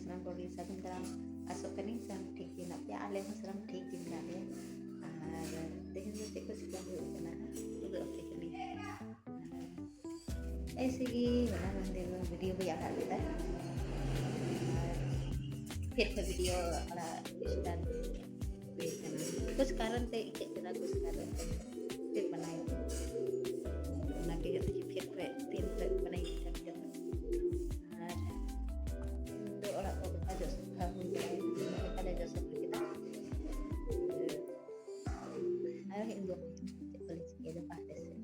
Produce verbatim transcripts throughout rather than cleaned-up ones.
ᱥᱟᱱᱟᱢ ᱠᱚᱜᱮ ᱥᱟᱹᱜᱩᱱ ᱫᱟᱨᱟᱢ᱾ ᱟᱥᱚᱜ ᱠᱟᱹᱱᱟᱹᱧ ᱥᱟᱱᱟᱢ ᱴᱷᱤᱠ ᱜᱮ ᱢᱮᱱᱟᱜ ᱯᱮᱭᱟ, ᱟᱞᱮ ᱦᱚᱸ ᱥᱟᱱᱟᱢ ᱴᱷᱤᱠ ᱜᱮ ᱢᱮᱱᱟᱜ ᱞᱮᱭᱟ᱾ ᱟᱨ ᱛᱮᱦᱮᱧ ᱫᱚ ᱪᱮᱫ ᱠᱚ ᱪᱤᱠᱟ ᱦᱩᱭᱩᱜ ᱠᱟᱱᱟ ᱦᱟᱸᱜ, ᱩᱫᱩᱜ ᱟᱯᱮ ᱠᱟᱹᱱᱟᱹᱧ᱾ ᱮᱭᱥᱮ ᱜᱮ ᱦᱚᱞᱟ ᱢᱟᱦᱫᱮᱨ ᱵᱷᱤᱰᱤᱭᱳ ᱵᱟᱹᱧ ᱟᱲᱟᱜ ᱞᱮᱫᱟ, ᱟᱨ ᱯᱷᱤᱨ ᱠᱷᱚᱱ ᱵᱷᱤᱰᱤᱭᱳ ᱟᱲᱟᱜ ᱥᱴᱟᱨᱴ ᱦᱩᱭ ᱠᱟᱱᱟ᱾ ᱠᱩᱪ ᱠᱟᱨᱚᱱ ᱛᱮ ᱤᱠᱟᱹᱜ ᱠᱟᱱᱟ, ᱠᱩᱪ ᱠᱟᱨᱚᱱ ᱛᱮ ᱯᱷᱤᱨ ᱵᱟᱱᱟᱭ ᱚᱱᱟ ᱜᱮ ᱯᱷᱤᱨ ᱠᱷᱚᱱ ᱛᱤᱱ ᱠᱷᱚᱱ ᱵᱟᱱᱟᱭ ᱠᱟᱱ ᱜᱮᱭᱟ᱾ ᱟᱨ ᱤᱧ ᱫᱚ ᱚᱲᱟᱜ ᱠᱚ ᱜᱚᱴᱟ ᱡᱚᱜ ᱥᱟᱯᱷᱟ ᱦᱩᱭ ᱵᱟᱲᱟᱭᱮᱱᱟ, ᱜᱚᱴᱟ ᱞᱮ ᱡᱚᱜ ᱥᱟᱯᱷᱟ ᱠᱮᱫᱟ᱾ ᱟᱨ ᱤᱧ ᱫᱚ ᱪᱮᱫ ᱠᱚᱞᱮ ᱪᱤᱠᱟᱹᱭᱮᱫᱟ ᱵᱟᱦᱨᱮ ᱥᱮᱫ᱾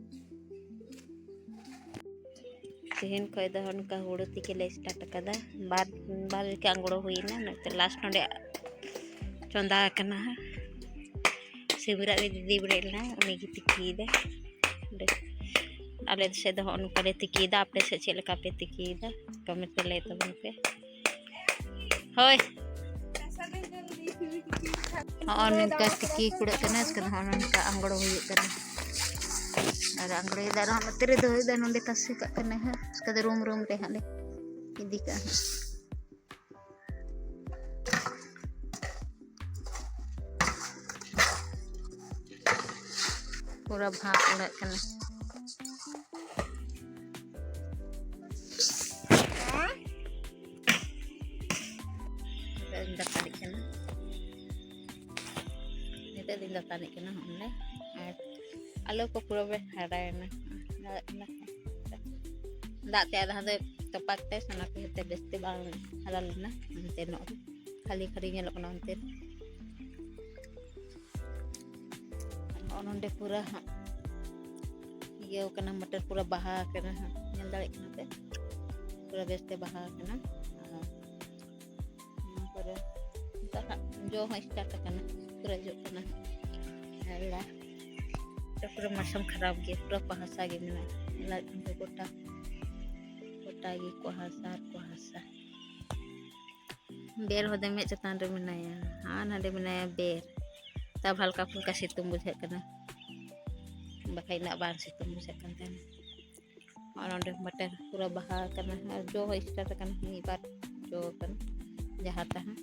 ᱛᱮᱦᱮᱧ ᱠᱷᱚᱡ ᱫᱚ ᱚᱱᱠᱟ ᱦᱩᱲᱩ ᱛᱤᱠᱤ ᱞᱮ ᱥᱴᱟᱨᱴ ᱟᱠᱟᱫᱟ᱾ ᱵᱟᱨ ᱵᱟᱨ ᱨᱮᱜᱮ ᱟᱝᱜᱽᱲᱚ ᱦᱩᱭᱱᱟ, ᱱᱚᱛᱮ ᱞᱟᱥᱴ ᱱᱚᱰᱮ ᱪᱚᱸᱫᱟ ᱟᱠᱟᱱᱟ᱾ ᱥᱤᱵᱤᱨᱟᱜ ᱨᱮ ᱫᱤᱫᱤ ᱵᱮᱨᱮᱫ ᱞᱮᱱᱟ, ᱩᱱᱤ ᱜᱮ ᱛᱤᱠᱤᱭᱮᱫᱟ᱾ ᱚᱸᱰᱮ ᱟᱞᱮ ᱥᱮᱫ ᱫᱚ ᱦᱚᱸᱜᱼᱚ ᱱᱚᱝᱠᱟ ᱞᱮ ᱛᱤᱠᱤᱭᱮᱫᱟ᱾ ᱟᱯᱮ ᱥᱮᱫ ᱪᱮᱫ ᱞᱮᱠᱟ ᱯᱮ ᱛᱤᱠᱤᱭᱮᱫᱟ, ᱠᱚᱢᱮᱱᱴ ᱨᱮ ᱞᱟᱹᱭ ᱛᱟᱵᱚᱱ ᱯᱮ᱾ ᱦᱳᱭ, ᱦᱚᱸᱜᱼᱚ ᱱᱚᱝᱠᱟ ᱛᱤᱠᱤ ᱠᱩᱲᱟᱹᱜ ᱠᱟᱱᱟ, ᱤᱥᱠᱮ ᱦᱚᱸᱜᱼᱚ ᱱᱚᱝᱠᱟ ᱟᱝᱜᱽᱲᱚ ᱦᱩᱭᱩᱜ ᱠᱟᱱᱟ᱾ ᱟᱨ ᱟᱝᱜᱽᱲᱚᱭᱮᱫᱟ ᱟᱨᱦᱚᱸ ᱱᱚᱛᱮ ᱨᱮ ᱫᱚᱦᱚᱭᱮᱫᱟ, ᱱᱚᱸᱰᱮ ᱛᱟᱥᱮ ᱠᱟᱜ ᱠᱟᱱᱟ ᱦᱟᱸᱜ, ᱤᱥᱠᱮ ᱫᱚ ᱨᱩᱢ ᱨᱩᱢ ᱨᱮ ᱦᱟᱸᱜ ᱞᱮ ᱤᱫᱤ ᱠᱟᱜᱼᱟ ᱦᱟᱸᱜ᱾ ᱯᱩᱨᱟᱹ ᱵᱷᱟᱯ ᱩᱲᱟᱹᱜ ᱠᱟᱱᱟ᱾ ᱱᱤᱛᱚᱜ ᱤᱧ ᱫᱟᱠᱟ ᱨᱤᱫ ᱠᱟᱱᱟ, ᱱᱤᱛᱚᱜ ᱫᱚᱧ ᱫᱟᱠᱟ ᱨᱤᱫ ᱠᱟᱱᱟ ᱦᱚᱸᱜᱼᱚᱭ᱾ ᱟᱨ ᱟᱞᱩ ᱠᱚ ᱯᱩᱨᱟᱹ ᱵᱮᱥ ᱦᱟᱨᱟᱭᱮᱱᱟ, ᱦᱟᱨᱟᱜ ᱠᱟᱱᱟ᱾ ᱫᱟᱜ ᱛᱮ ᱟᱫᱷᱟ ᱫᱚ ᱛᱚᱯᱟ ᱠᱟᱛᱮ ᱥᱟᱱᱟ ᱠᱚ ᱦᱟᱛᱮ ᱵᱮᱥᱛᱮ ᱵᱟᱝ ᱦᱟᱨᱟ ᱞᱮᱱᱟ, ᱚᱱᱛᱮ ᱱᱚᱜ ᱨᱮ ᱠᱷᱟᱹᱞᱤ ᱠᱷᱟᱹᱞᱤ ᱧᱮᱞᱚᱜ ᱠᱟᱱᱟ ᱚᱱᱛᱮ ᱨᱮ᱾ ᱱᱚᱜᱼᱚ ᱱᱚᱰᱮ ᱯᱩᱨᱟᱹ ᱦᱟᱸᱜ ᱤᱭᱟᱹᱣ ᱠᱟᱱᱟ, ᱢᱚᱴᱚᱨ ᱯᱩᱨᱟᱹ ᱵᱟᱦᱟ ᱠᱟᱱᱟ ᱦᱟᱸᱜ, ᱧᱮᱞ ᱫᱟᱲᱮᱭᱟᱜ ᱠᱟᱱᱟ ᱯᱮ, ᱯᱩᱨᱟᱹ ᱵᱮᱥᱛᱮ ᱵᱟᱦᱟ ᱠᱟᱱᱟ᱾ ᱟᱨ ᱚᱱᱟ ᱯᱚᱨᱮ ᱱᱤᱛᱚᱜ ᱦᱟᱸᱜ ᱡᱚ ᱦᱚᱸ ᱥᱴᱟᱨᱴ ᱟᱠᱟᱱᱟ, ᱯᱩᱨᱟᱹ ᱡᱚᱜ ᱠᱟᱱᱟ᱾ ᱧᱮᱞ ᱫᱟ ᱯᱩᱨᱟᱹ ᱢᱚᱥᱚᱢ ᱠᱷᱟᱨᱟᱯ ᱜᱮ, ᱯᱩᱨᱟᱹ ᱠᱩᱦᱟᱥᱟ ᱜᱮ ᱢᱮᱱᱟᱜᱼᱟ, ᱧᱮᱞ ᱫᱟᱲᱮᱭᱟᱜ ᱠᱟᱱᱟ ᱯᱮ ᱜᱚᱴᱟ, ᱜᱚᱴᱟ ᱜᱮ ᱠᱩᱦᱟᱥᱟ ᱟᱨ ᱠᱩᱦᱟᱥᱟ᱾ ᱵᱮᱨ ᱦᱚᱸ ᱫᱚᱢᱮ ᱪᱮᱛᱟᱱ ᱨᱮ ᱢᱮᱱᱟᱭᱟ, ᱟᱨ ᱱᱟᱰᱮ ᱢᱮᱱᱟᱭᱟ ᱵᱮᱨ᱾ ᱛᱟᱵ ᱦᱟᱞᱠᱟ ᱯᱷᱩᱞᱠᱟ ᱥᱤᱛᱩᱝ ᱵᱩᱡᱷᱟᱹᱜ ᱠᱟᱱᱟ, ᱵᱟᱠᱷᱟᱡ ᱩᱱᱟᱹᱜ ᱵᱟᱝ ᱥᱤᱛᱩᱝ ᱵᱩᱡᱷᱟᱹᱜ ᱠᱟᱱ ᱛᱟᱦᱮᱱᱟ᱾ ᱟᱨ ᱱᱚᱰᱮ ᱢᱚᱴᱚᱨ ᱯᱩᱨᱟᱹ ᱵᱟᱦᱟ ᱠᱟᱱᱟ, ᱟᱨ ᱡᱚ ᱦᱚᱸ ᱥᱴᱟᱨᱴ ᱟᱠᱟᱱᱟ, ᱢᱤᱫ ᱵᱟᱨ ᱡᱚ ᱠᱟᱱᱟ ᱡᱟᱦᱟᱸ ᱛᱟᱦᱟᱸ᱾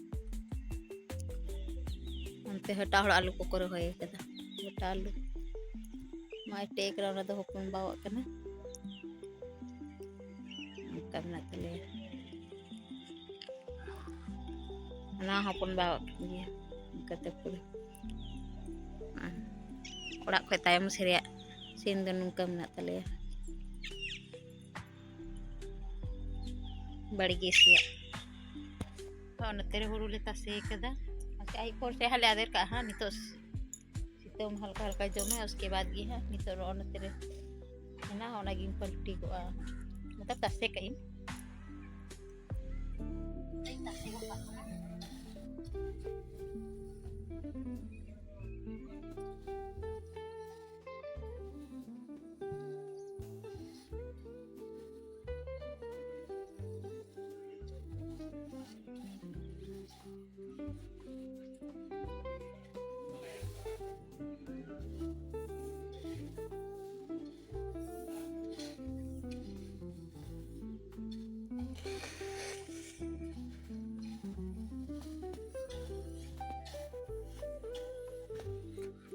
ᱚᱱᱛᱮ ᱦᱟᱴᱟᱜ ᱦᱚᱲ ᱟᱹᱞᱩ ᱠᱚᱠᱚ ᱨᱚᱦᱚᱭ ᱠᱟᱫᱟ, ᱜᱚᱴᱟ ᱟᱹᱞᱩ᱾ ᱱᱚᱜᱼᱚᱭ ᱴᱮᱠ ᱨᱮ ᱚᱱᱟ ᱫᱚ ᱦᱚᱯᱚᱱ ᱵᱟᱣᱟᱜ ᱠᱟᱱᱟ, ᱚᱱᱠᱟ ᱢᱮᱱᱟᱜ ᱛᱟᱞᱮᱭᱟ᱾ ᱚᱱᱟ ᱦᱚᱯᱚᱱ ᱵᱟᱣᱟᱜ ᱠᱟᱱ ᱜᱮᱭᱟ ᱚᱱᱠᱟᱛᱮ ᱯᱩᱨᱟᱹ᱾ ᱚᱲᱟᱜ ᱠᱷᱚᱡ ᱛᱟᱭᱚᱢ ᱥᱮᱫ ᱨᱮᱭᱟᱜ ᱥᱤᱱ ᱫᱚ ᱱᱚᱝᱠᱟ ᱢᱮᱱᱟᱜ ᱛᱟᱞᱮᱭᱟ᱾ ᱵᱟᱲᱜᱮ ᱥᱮᱭᱟᱜ᱾ ᱦᱚᱸ, ᱱᱚᱛᱮ ᱨᱮ ᱦᱩᱲᱩ ᱞᱮ ᱛᱟᱥᱮ ᱠᱟᱫᱟ᱾ ᱟᱪᱪᱷᱟ, ᱟᱹᱭᱩᱵ ᱯᱚᱨ ᱥᱮ ᱦᱟᱸᱜ ᱞᱮ ᱟᱫᱮᱨ ᱠᱟᱜᱼᱟ ᱦᱟᱸᱜ᱾ ᱱᱤᱛᱚᱜ ᱥᱤᱛᱩᱝ ᱦᱟᱞᱠᱟ ᱦᱟᱞᱠᱟ ᱡᱚᱢᱟ, ᱩᱥᱠᱮ ᱵᱟᱫ ᱜᱮ ᱦᱟᱸᱜ ᱱᱤᱛᱚᱜ ᱱᱚᱜᱼᱚ ᱱᱚᱛᱮ ᱨᱮ ᱦᱮᱱᱟᱜᱼᱟ, ᱚᱱᱟᱜᱤᱧ ᱯᱟᱞᱴᱤ ᱠᱚᱜᱼᱟ᱾ ᱢᱚᱛᱞᱚᱵ ᱛᱟᱥᱮ ᱠᱟᱜ ᱤᱧ᱾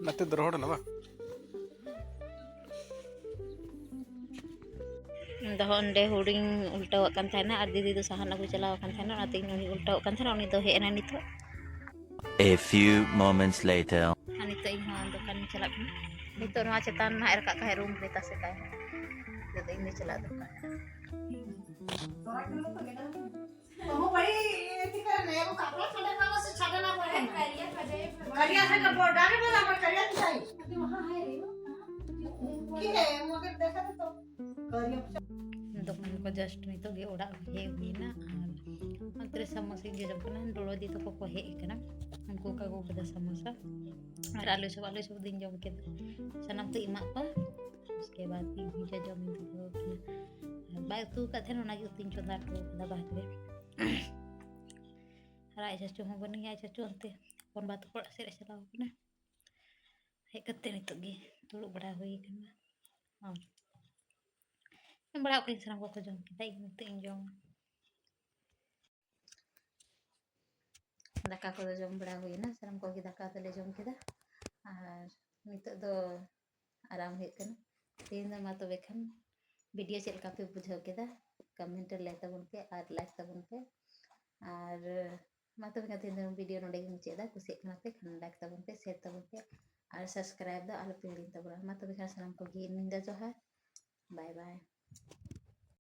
ᱱᱟᱛᱮ ᱫᱚ ᱨᱚᱦᱚᱲ ᱮᱱᱟ ᱵᱟᱝ? ᱫᱚᱦᱚ ᱚᱸᱰᱮ ᱦᱩᱲᱩᱧ ᱩᱞᱴᱟᱹᱣᱟᱜ ᱠᱟᱱ ᱛᱟᱦᱮᱱᱟ ᱟᱨ ᱫᱤᱫᱤ ᱫᱚ ᱥᱟᱦᱟᱱ ᱟᱹᱜᱩ ᱪᱟᱞᱟᱣ ᱟᱠᱟᱱ ᱛᱟᱦᱮᱱᱟ, ᱚᱱᱟᱛᱮ ᱤᱧ ᱩᱱᱤᱧ ᱩᱞᱴᱟᱹᱣᱟᱜ ᱠᱟᱱ ᱛᱟᱦᱮᱱᱟ, ᱩᱱᱤ ᱫᱚ ᱦᱮᱡ ᱮᱱᱟ ᱱᱤᱛᱚᱜ᱾ A few moments later. ᱟᱨ ᱱᱤᱛᱚᱜ ᱤᱧ ᱦᱚᱸ ᱫᱚᱠᱟᱱᱤᱧ ᱪᱟᱞᱟᱜ ᱠᱟᱱᱟ᱾ ᱱᱤᱛᱚᱜ ᱱᱚᱣᱟ ᱪᱮᱛᱟᱱ ᱱᱟᱦᱟᱜ ᱮ ᱨᱟᱠᱟᱵ ᱠᱟᱜ ᱨᱩᱢ ᱨᱮ ᱛᱟᱥᱮ ᱠᱟᱜ᱾ ᱱᱤᱛᱚᱜ ᱫᱚ ᱤᱧ ᱫᱚ ᱪᱟᱞᱟᱜ ᱫᱚᱨᱠᱟᱨ᱾ वो बड़ी एथी करने, वो कपड़ा छाटे वाला से छाटे ना पड़े। करिया से कपड़ा डाले वाला पर करिया की चाहिए। वहाँ है रे। ठीक है, मगर देखा तो करिया। ᱫᱚᱠᱟᱱ ᱠᱚ just ᱱᱤᱛᱚᱜ ᱜᱮ ᱚᱲᱟᱜ ᱦᱮᱡ ᱦᱩᱭᱱᱟ᱾ ᱟᱨ ᱚᱱᱛᱮ ᱨᱮ ᱥᱟᱢᱳᱥᱟᱧ ᱡᱚᱡᱚᱢ ᱠᱟᱱᱟ, ᱰᱚᱲᱚ ᱫᱤ ᱛᱟᱠᱚ ᱠᱚ ᱦᱮᱡ ᱟᱠᱟᱱᱟ, ᱩᱱᱠᱩ ᱠᱚ ᱟᱹᱜᱩ ᱠᱟᱫᱟ ᱥᱟᱢᱳᱥᱟ᱾ ᱟᱨ ᱟᱞᱩ ᱪᱚᱯ, ᱟᱞᱩ ᱪᱚᱯ ᱫᱚᱧ ᱡᱚᱢ ᱠᱮᱫᱟ, ᱥᱟᱱᱟᱢ ᱛᱮ ᱮᱢᱟᱜ ᱠᱚᱣᱟ᱾ ᱩᱥᱠᱮ ᱵᱟᱫ ᱤᱧ ᱡᱚᱡᱚᱢ ᱤᱧ ᱫᱚᱦᱚ ᱠᱟᱫᱟ᱾ ᱟᱨ ᱵᱟᱭ ᱩᱛᱩ ᱟᱠᱟᱫ ᱛᱟᱦᱮᱱ, ᱚᱱᱟᱜᱮ ᱩᱛᱩᱧ ᱪᱚᱸᱫᱟ ᱦᱚᱴᱚ ᱠᱟᱫᱟ ᱵᱟᱦᱨᱮ ᱨᱮ᱾ ᱟᱨ ᱟᱡ ᱪᱟᱪᱳ ᱦᱚᱸ ᱵᱟᱹᱱᱩᱭᱟ, ᱟᱡ ᱪᱟᱪᱳ ᱚᱱᱛᱮ ᱦᱚᱯᱚᱱ ᱵᱟ ᱛᱟᱠᱚ ᱚᱲᱟᱜ ᱥᱮᱫ ᱮ ᱪᱟᱞᱟᱣ ᱠᱟᱱᱟ᱾ ᱦᱮᱡ ᱠᱟᱛᱮ ᱱᱤᱛᱚᱜ ᱜᱮ ᱫᱩᱲᱩᱵ ᱵᱟᱲᱟ ᱦᱩᱭ ᱠᱟᱱᱟ᱾ ᱦᱚᱸ᱾ ᱮᱢ ᱵᱟᱲᱟ ᱠᱚᱣᱟᱧ ᱥᱟᱱᱟᱢ ᱠᱚᱠᱚ ᱡᱚᱢ ᱠᱮᱫᱟ, ᱤᱧ ᱱᱤᱛᱚᱜ ᱤᱧ ᱡᱚᱢᱟ᱾ ᱫᱟᱠᱟ ᱠᱚᱫᱚ ᱡᱚᱢ ᱵᱟᱲᱟ ᱦᱩᱭᱱᱟ, ᱥᱟᱱᱟᱢ ᱠᱚᱜᱮ ᱫᱟᱠᱟ ᱫᱚᱞᱮ ᱡᱚᱢ ᱠᱮᱫᱟ᱾ ᱟᱨ ᱱᱤᱛᱚᱜ ᱫᱚ ᱟᱨᱟᱢ ᱦᱩᱭᱩᱜ ᱠᱟᱱᱟ᱾ ᱛᱮᱦᱮᱧ ᱫᱚ ᱢᱟ ᱛᱚᱵᱮ ᱠᱷᱟᱱ video ᱪᱮᱫ ᱞᱮᱠᱟ ᱯᱮ ᱵᱩᱡᱷᱟᱹᱣ ᱠᱮᱫᱟ, comment ᱨᱮ ᱞᱟᱹᱭ ᱛᱟᱵᱚᱱ ᱯᱮ ᱟᱨ like ᱛᱟᱵᱚᱱ ᱯᱮ᱾ ᱟᱨ ᱢᱟ ᱛᱚᱵᱮ ᱠᱷᱟᱱ ᱛᱮᱦᱮᱧ ᱫᱚ video ᱱᱚᱰᱮ ᱜᱮ ᱢᱩᱪᱟᱹᱫ ᱮᱫᱟ᱾ ᱠᱩᱥᱤᱭᱟᱜ ᱠᱟᱱᱟ ᱯᱮ ᱠᱷᱟᱱ like ᱛᱟᱵᱚᱱ ᱯᱮ, share ᱛᱟᱵᱚᱱ ᱯᱮ ᱟᱨ subscribe ᱫᱚ ᱟᱞᱚ ᱯᱮ ᱦᱤᱲᱤᱧ ᱛᱟᱵᱚᱱᱟ᱾ ᱢᱟ ᱛᱚᱵᱮ ᱠᱷᱟᱱ ᱥᱟᱱᱟᱢ ᱠᱚᱜᱮ ᱧᱤᱫᱟᱹ ᱡᱚᱦᱟᱨ, bye bye᱾